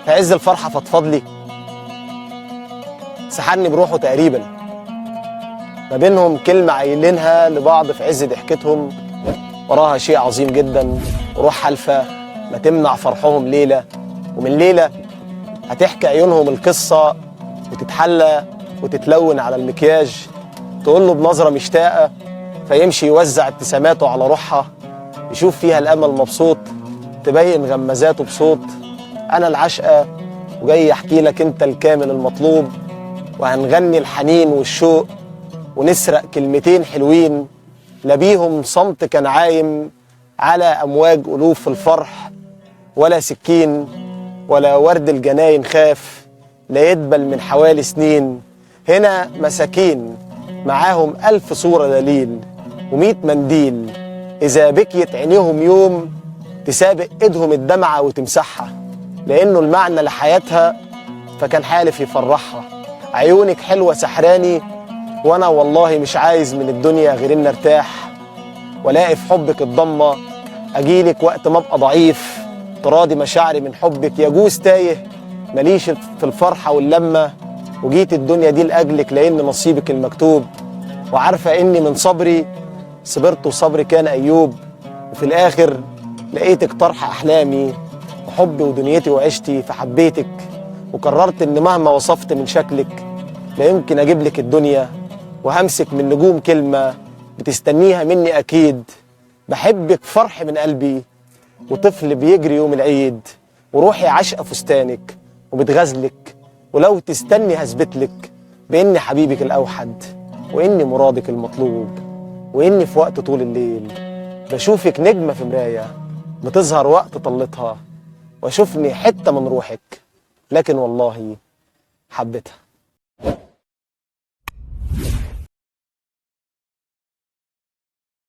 في عز الفرحة فضفض لي، سحرني بروحه تقريبا. ما بينهم كلمة عايلينها لبعض في عز ضحكتهم، وراها شيء عظيم جدا وروح حالفة ما تمنع فرحهم ليلة، ومن ليلة هتحكي عيونهم القصة وتتحلى وتتلون على المكياج. تقول له بنظرة مشتاقة فيمشي يوزع ابتساماته على روحها، يشوف فيها الأمل مبسوط، تبين غمازاته بصوت أنا العشقة وجاي أحكي لك أنت الكامل المطلوب، وهنغني الحنين والشوق ونسرق كلمتين حلوين لبيهم صمت كان عايم على أمواج ألوف الفرح، ولا سكين ولا ورد الجناين خاف لا يدبل من حوالي سنين. هنا مساكين معاهم 1000 صورة دليل و100 منديل، إذا بكيت عينيهم يوم تسابق إيدهم الدمعة وتمسحها، لأنه المعنى لحياتها فكان حالف يفرحها. عيونك حلوة سحراني، وأنا والله مش عايز من الدنيا غير إن أرتاح ولاقي في حبك الضمة، أجيلك وقت ما أبقى ضعيف تراضي مشاعري من حبك. يجوز تايه ماليش في الفرحة واللمة، وجيت الدنيا دي لأجلك لأن نصيبك المكتوب، وعارفة إني من صبري صبرت وصبري كان أيوب، وفي الآخر لقيتك طرح أحلامي وحبي ودنيتي وعشتي، فحبيتك وقررت إن مهما وصفت من شكلك لا يمكن أجيب لك الدنيا، وهمسك من نجوم كلمة بتستنيها مني أكيد. بحبك فرح من قلبي وطفل بيجري يوم العيد، وروحي عاشقة فستانك وبتغزلك، ولو تستني هثبتلك بإني حبيبك الأوحد، وإني مرادك المطلوب، وإني في وقت طول الليل بشوفك نجمة في مراية بتظهر وقت طلتها، واشوفني حتة من روحك، لكن والله حبيتها.